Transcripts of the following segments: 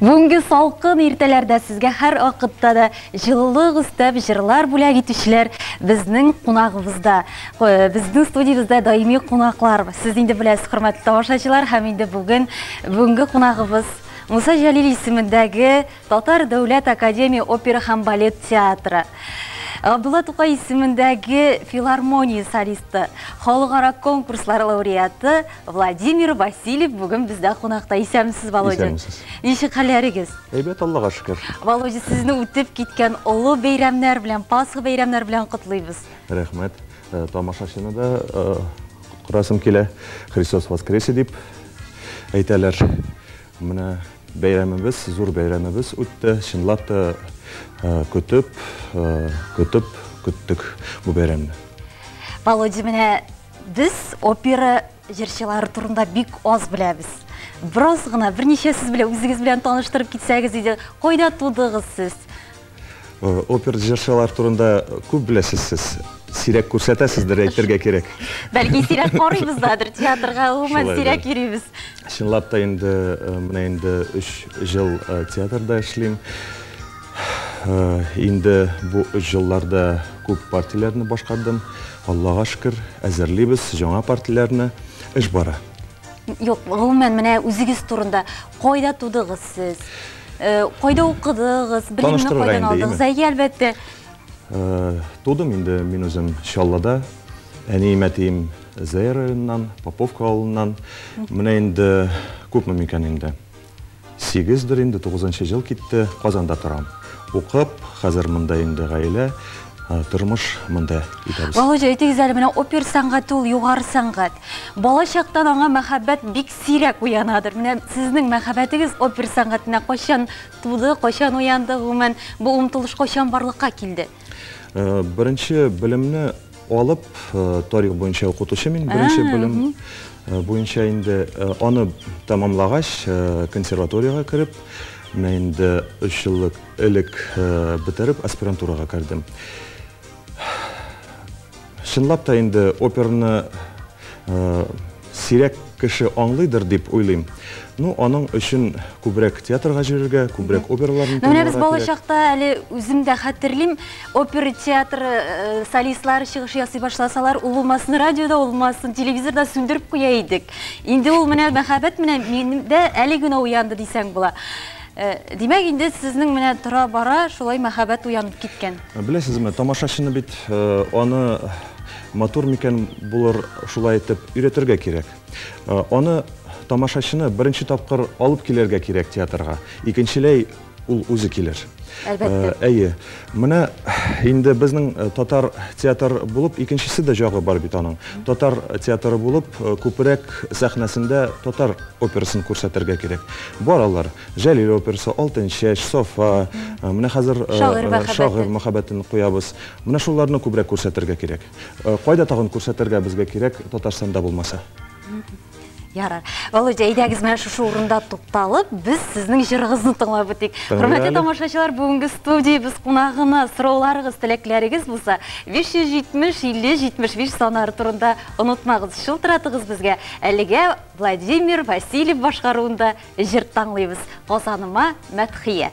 Бүгенге салкын иртәләрдә сезгә һәр вакытта да җылылык өстәп җырлар бүләк итүчеләр безнең кунагыбызда, безнең студиябездә даими кунаклар. Сез инде беләсез, хөрмәтле тамашачылар, һәм инде бүген бүгенге кунагыбыз Муса Җәлил исемендәге Татар дәүләт академия опера һәм балет театры, Габдулла Тукай исемендәге филармония солисты, халыкара конкурслар лауреаты Владимир Васильев бүген бездә кунакта. Исәнмесез, Володя. Исәнмесез. Ничек хәлләрегез? Әйбәт, Аллага шөкер. Володя, сезне үтеп киткән олы бәйрәмнәр белән, Пасха бәйрәмнәр белән котлыйбыз. Рәхмәт. Тамашачыны да коткарасым килә. Христос воскресе дип әйтәләр. Менә бәйрәмебез, зур бәйрәмебез үтте. Чынлап та көтеп, көтеп, көттек бу бәйрәмне. Володя, менә без опера җырчылары турында бик аз беләбез. Бераз гына, берничә сүз белән үзегез белән таныштырып китсәгез иде. Кайда тудыгыз сез? Опера җырчылар турында күп беләсез сез. Сирәк күрсәтәсездер, әйтергә кирәк. Бәлки сирәк карыйбыз дадыр, театрга гомумән сирәк йөрибез. Чынлап та инде, менә инде 3 ел театрда эшлим. Инде бу 3 елларда күп партияләрне башкардым. Аллага шөкер, әзерлибез яңа партияләрне. Эш бара. Юк, гомумән менә үзегез турында кайда тудыгыз сез? Кайда укыдыгыз? Белемне кайдан алдыгыз? Әйе, әлбәттә. Тудым инде мин үзем Чаллыда. Әнием, әтием Зәй районыннан, Поповка авылыннан. Менә инде күпме микән инде? 8дер инде, 9нчы ел китте, Казанда торам. Укып, хәзер монда инде гаилә, тормыш монда итәбез. Володя, әйтегез әле, менә опера сәнгате ул югары сәнгать. Бала чактан аңа мәхәббәт бик сирәк уянадыр. Менә сезнең мәхәббәтегез опера сәнгатенә кайчан туды, кайчан уянды, гомумән, бу омтылыш кайчан барлыкка килде? Беренче белемне алып, тарих буенча укытучы мин, беренче белем буенча инде аны тәмамлагач, консерваториягә кереп, менә инде 3 еллык элек бетереп, аспирантурага кердем. Чынлап та инде операны сирәк кеше аңлыйдыр дип уйлыйм. Ну, аның өчен күбрәк театрга йөрергә, күбрәк операларны тыңларга. Менә без бала чакта әле үзем дә хәтерлим, опера театры солистлары чыгыш ясый башласалар, ул булмасын радиода, ул булмасын телевизорда сүндереп куя идек. Инде ул менә мәхәббәт менә миндә әле генә уянды дисәң була. Димәк, инде сезнең менә тора-бара шулай мәхәббәт уянып киткән. Беләсезме, тамашачыны бит аны матур микән булыр шулай итеп өйрәтергә кирәк. Аны тамашачыны беренче тапкыр алып килергә кирәк театрга. Икенчеләй ул үзе килер. Әлбәттә. Әйе. Менә инде безнең татар театр булып, икенчесе дә жагы бар бит аның. Татар театры булып, күпрәк сәхнәсендә татар операсын күрсәтергә кирәк. Бар алар. Җәлил операсы, Алтын чәч, Софа, менә хәзер Шагыйрь мәхәббәтен куябыз. Менә шуларны күбрәк күрсәтергә кирәк. Кайда тагын күрсәтергә безгә кирәк Татарстанда булмаса? Ярар. Володя, әйдәгез менә шушы урында тукталып, без сезнең җырыгызны тыңлап үтик. Хөрмәтле тамашачылар, бүгенге студиябез кунагына сорауларыгыз, теләкләрегез булса, 570 50 75 саннары турында онытмагыз, шылтыратыгыз безгә. Әлегә Владимир Васильев башкаруында җыр тыңлыйбыз. Казаныма мәдхия.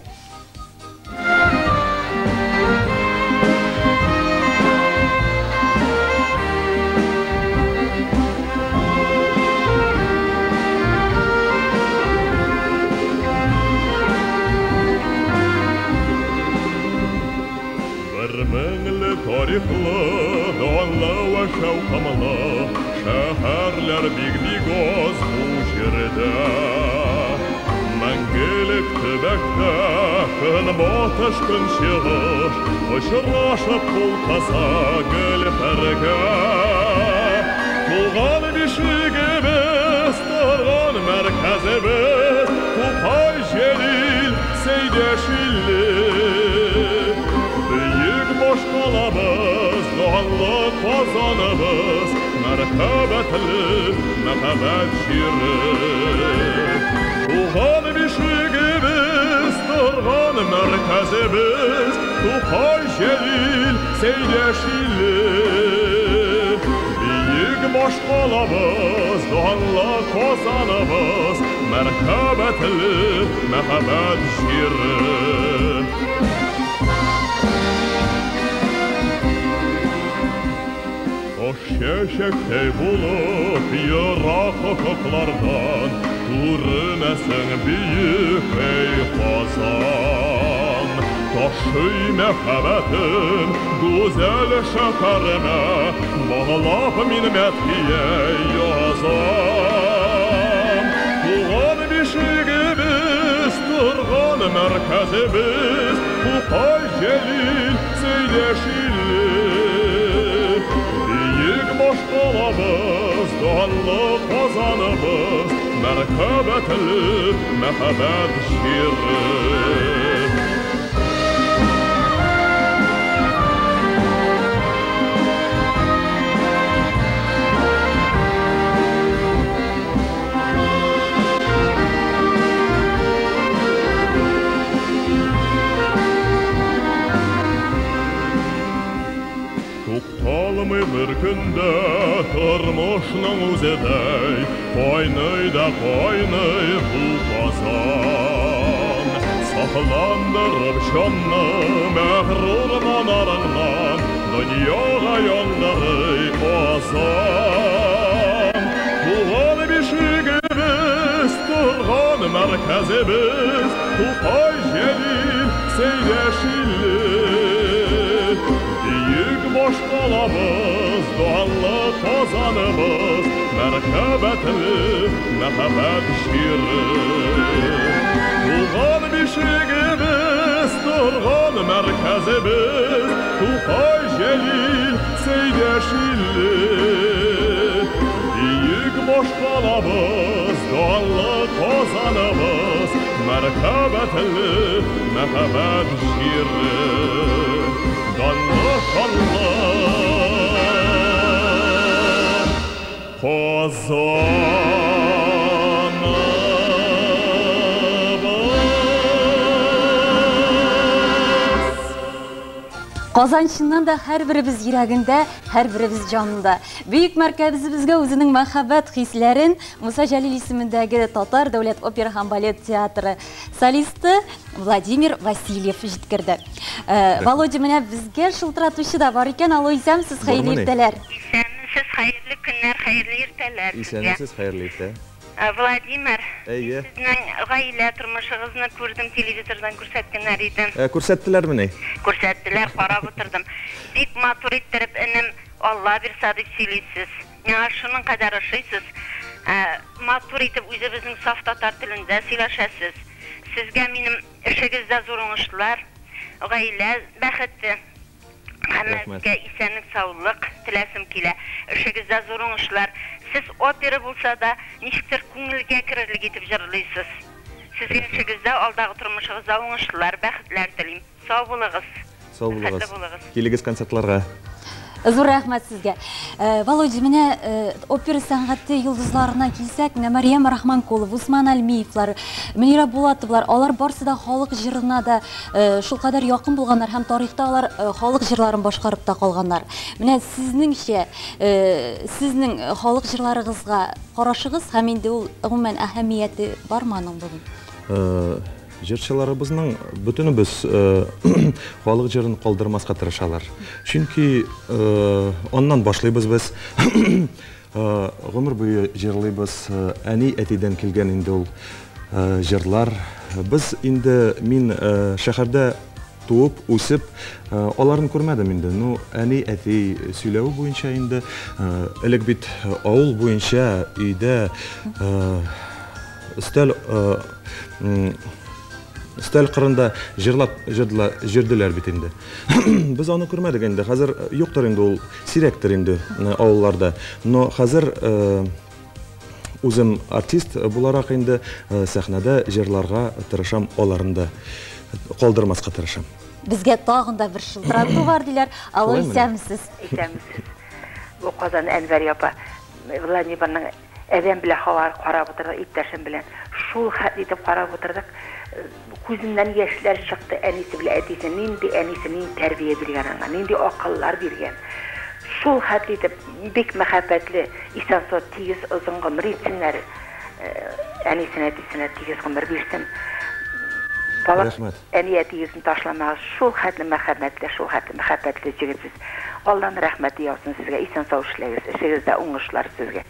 Бер меңле тарихлы, данлы вә шәүкамлы шәһәрләр бик-бик аз бу җирдә. Мәңгелек төбәктә көнбатыш, көнчыгыш очрашып кул кыса гел бергә. Туган бишегебез, торган мәркәзебез, Тукай, Җәлил, Сәйдәш иле. Бөек башкалабыз, данлы Казаныбыз, мәрхәбәтле мәхәббәт җире. Туган бишегебез, торган мәркәзебез, Тукай, Җәлил, Сәйдәш иле. Бөек башкалабыз, данлы Казаныбыз, Мәрхәбәтле мәхәббәт җире. Таш чәчәктәй булып ерак офыклардан күренәсең бөек эй Казан. Ташый мәхәббәтем гүзәл шәһәремә, баглап мин мәдхия язам. Туган бишегебез, торган мәркәзебез, Тукай, Җәлил, Сәйдәш иле. Бөек башкалабыз, данлы Казаныбыз, мәрхәбәтле мәхәббәт җире. Тукталмый бер көндә тормышның үзедәй, кайный да кайный бу Казан. Сафландырып җанны мәгърур манарыңнан, дөньяга яңгырый азан. Туган бишегебез, торган мәркәзебез, Тукай, Җәлил, Сәйдәш иле. Бөек башкалабыз, данлы Казаныбыз, мәрхәбәтле мәхәббәт җире. Туган бишегебез, торган мәркәзебез, Тукай, Җәлил, Сәйдәш иле. Бөек башкалабыз, данлы Казаныбыз, мәрхәбәтле мәхәббәт җире. Данлы, шанлы Казаныбыз. Казан чыннан да һәрберебез йөрәгендә, һәрберебез җанында. Бөек мәркәзебезгә үзенең мәхәббәт хисләрен Муса Җәлил исемендәге Татар дәүләт опера һәм балет театры солисты Владимир Васильев җиткерде. Володя, менә безгә шылтыратучы да бар икән. Алло, исәнмесез, хәерле иртәләр. Исәнмесез, хәерле көннәр, хәерле иртәләр сезгә. Исәнмесез, хәерле иртә. Владимир, Әйе. сезнең гаилә тормышыгызны күрдем, телевизордан күрсәткәннәр иде. Күрсәттеләрмени? Күрсәттеләр, карап утырдым. Бик матур иттереп, энем, Алла бирса дип сөйлисез. Миңа шуның кадәр ошыйсыз. Матур итеп үзебезнең саф татар телендә сөйләшәсез. Сезгә минем эшегездә зур уңышлар, гаилә бәхете, һәммәгезгә исәнлек, саулык теләсем килә. Эшегездә зур уңышлар. Сез опера булса да, ничектер күңелгә керерлек итеп җырлыйсыз. Сезгә эшегездә, алдагы тормышыгызда уңышлар, бәхетләр телим. Сау булыгыз. Сау Бәхетле булыгыз. булыгыз. Килегез концертларга. Зур рәхмәт сезгә. Володя, менә опера сәнгате йолдызларына килсәк, менә Марьям Рахманкулова, Усман Альмиевлар, Мөнирә Булатовлар, алар барсы да халык җырына да шулкадәр якын булганнар һәм тарихта алар халык җырларын башкарып та калганнар. Менә сезнеңчә, сезнең халык җырларыгызга карашыгыз һәм инде ул гомумән әһәмияте бармы аның бүген? Җырчыларыбызның бөтенебез халык җырын калдырмаска тырышалар. Чөнки аннан башлыйбыз без. Гомер буе җырлыйбыз. Әни әтидән килгән инде ул җырлар. Без инде мин шәһәрдә туып, үсеп, аларын күрмәдем инде. Ну, әни әти сөйләве буенча инде, элек бит авыл буенча өйдә өстәл кырында җырлап җырдылар бит инде. Без аны күрмәдек инде. Хәзер юктыр инде ул, сирәктер инде авылларда. Но хәзер үзем артист буларак инде сәхнәдә җырларга тырышам, аларын да калдырмаска тырышам. Безгә тагын да бер шылтырату бар диләр. Алло, Шулаймыни? исәнмесез. Исәнмесез. Бу Казан Әнвәр апа, Владимирның әдәм белән хавар карап утырдык, иптәшем белән. Шул хәтле итеп карап утырдык. Күзеннән яшьләр чыкты әнисе белән әтисе. Нинди әнисе, нинди тәрбия биргән аңа, нинди акыллар биргән. Шул хәтле итеп бик мәхәббәтле, исән-сау, тигез озын гомер итсеннәр. Әнисенә, әтисенә тигез гомер бирсен. Бала, Рәхмәт. әни әтигезне ташламагыз. Шул хәтле мәрхәмәтле, шул хәтле мәхәббәтле җегетсез. Алланың рәхмәте яусын сезгә. Исән сау эшләгез. Эшегездә уңышлар сезгә.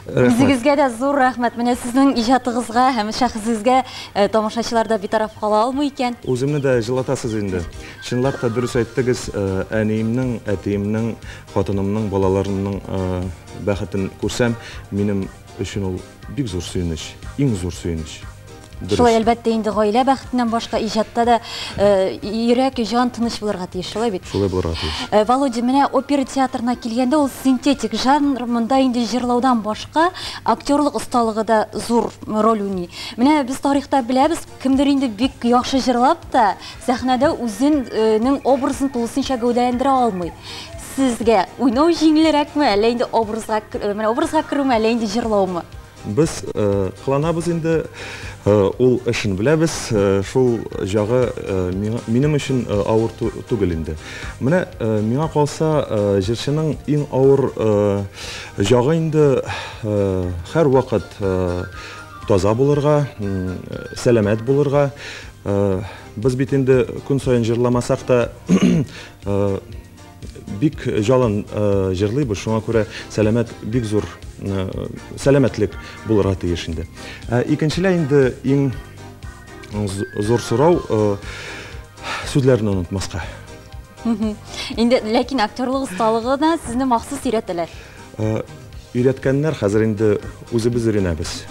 Рәхмәт. Үзегезгә дә зур рәхмәт. Менә сезнең иҗатыгызга һәм шәхесегезгә тамашачылар да битараф кала алмый икән. Үземне дә җылытасыз инде. Чынлап та дөрес әйттегез, әниемнең, әтиемнең, хатынымның, балаларымның бәхетен күрсәм, минем өчен ул бик зур сөенеч, иң зур сөенеч. Дөрес. Шулай әлбәттә инде гаилә бәхетеннән башка иҗатта да йөрәк, җан тыныч булырга тиеш, шулай бит? Шулай булырга тиеш. Володя, менә опера театрына килгәндә ул синтетик жанр, монда инде җырлаудан башка актерлык осталыгы да зур роль уйный. Менә без тарихта беләбез, кемдер инде бик яхшы җырлап та, сәхнәдә үзенең образын тулысынча гәүдәләндерә алмый. Сезгә уйнау җиңелрәкме, әллә инде образга, менә образга керүме, әллә инде җырлаумы? Без кыланабыз инде, ул эшен беләбез, шул жагы минем өчен авыр түгел инде. Менә миңа калса, җырчының иң авыр жагы инде һәр вакыт таза булырга, сәламәт булырга. Без бит инде көн саен җырламасак та бик жалын җырлыйбыз, шуңа күрә сәламәт бик зур сәламәтлек булырга тиеш инде. Икенчеләй инде иң зур сорау сүзләрне онытмаска. Инде ләкин актерлык осталыгына сезне махсус өйрәтәләр. Өйрәткәннәр, хәзер инде үзебез өйрәнәбез.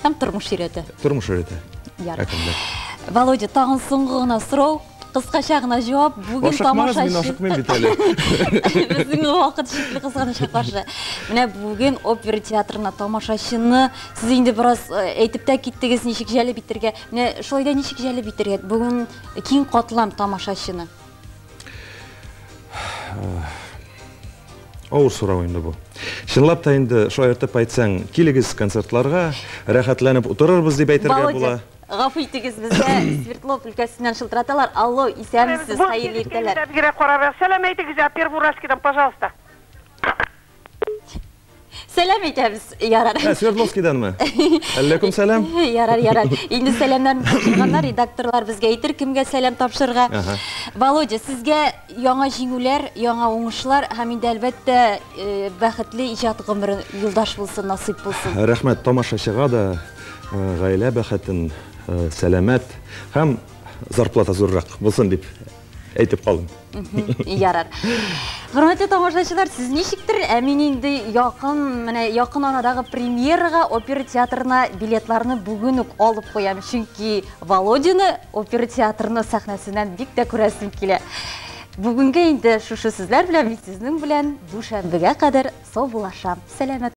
Һәм тормыш өйрәтә. Тормыш өйрәтә. Ярар. Әкренләп. Володя, тагын соңгы гына сорау. Кыскача гына җавап. Бүген Ашыкмагыз, мин тамашачы ашыкмыйм бит әле. Безнең вакыт чикле, кызганычка каршы. Менә бүген опера театрына тамашачыны сез инде бераз әйтеп тә киттегез, ничек җәлеп итәргә. Менә шулай да ничек җәлеп итәргә бүген киң катлам тамашачыны? Авыр сорау инде бу. Чынлап та инде шаяртып әйтсәң, килегез концертларга, рәхәтләнеп утырырбыз дип әйтергә Володя, була. Гафу итегез, безгә Свердлов өлкәсеннән шылтыраталар. Алло, исәнмесез, хәерле иртәләр. Сәлам әйтегез, я Первурашкидан, пожалуйста. Сәлам әйтәбез, ярар. Свердловскийданмы? Әлләкүм сәлам. Ярар, ярар. Инде сәламнәрне тапшырганнар, редакторлар безгә әйтер, кемгә сәлам тапшырырга. Володя, сезгә яңа җиңүләр, яңа уңышлар һәм инде әлбәттә бәхетле иҗат гомере юлдаш булсын, насыйп булсын. Рәхмәт тамашачыга да, гаилә бәхетен, сәламәт һәм зарплата зуррак булсын дип әйтеп калдым. Ярар. Хөрмәтле тамашачылар, сез ничектер, ә мин инде якын, менә якын арадагы премьерага опера театрына билетларны бүген үк алып куям, чөнки Володяны опера театрының сәхнәсеннән бик тә күрәсем килә. Бүгенге инде шушы сүзләр белән мин сезнең белән дүшәмбегә кадәр саубуллашам. Сәламәт.